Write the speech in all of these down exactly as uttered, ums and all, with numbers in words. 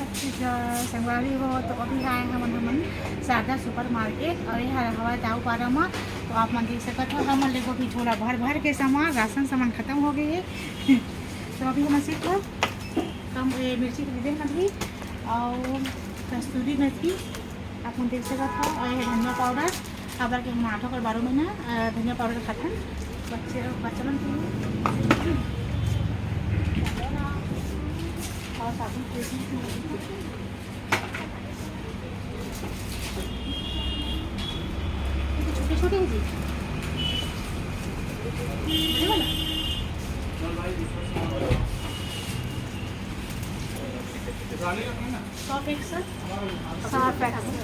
जय संगवारी हो, तो अभी आए हमन, हमन शारदा सुपर मार्केट, और ये हवा दाऊ पारा मा। तो आप मन देख सकत हो, हमन लेगो भी झोला भर भर के सामान, राशन सामान खत्म हो गए हे। तो अभी हमन सिर्फ कम, ये मिर्ची खरीदे हन अभी, और कस्तूरी मेथी आप मन देख सकत हो, और ये धनिया पाउडर, काबर के हमन आठ और बारह महीना, अ, धनिया पाउडर खाथन बच्चे, बच्चा मन के लिए। और साबुन के भी छोटे छोटे हैं जी, बड़े वाला। Surf Excel. Surf Excel.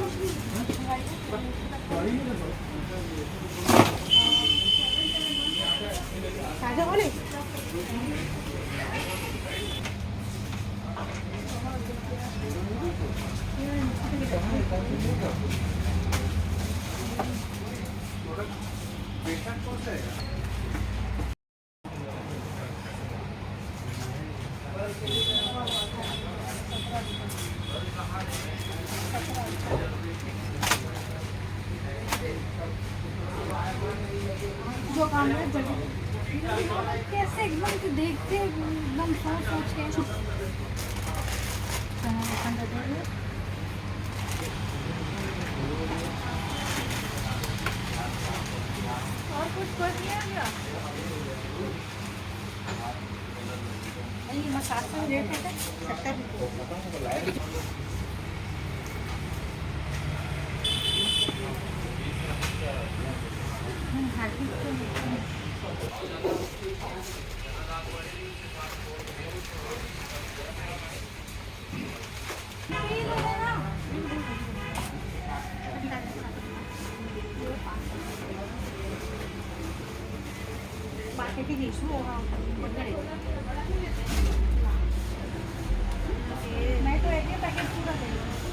ताजा वाले। जो काम है, जल्दी। कैसे एकदम तो देखते हैं, एकदम सोच सोच के। और कुछ कर दिया क्या? नहीं, मसाज से लेट है, सत्तर रुपये। हम्म, हाँ, ठीक है। मैं तो एक ही पैकेट पूरा दे दूँ।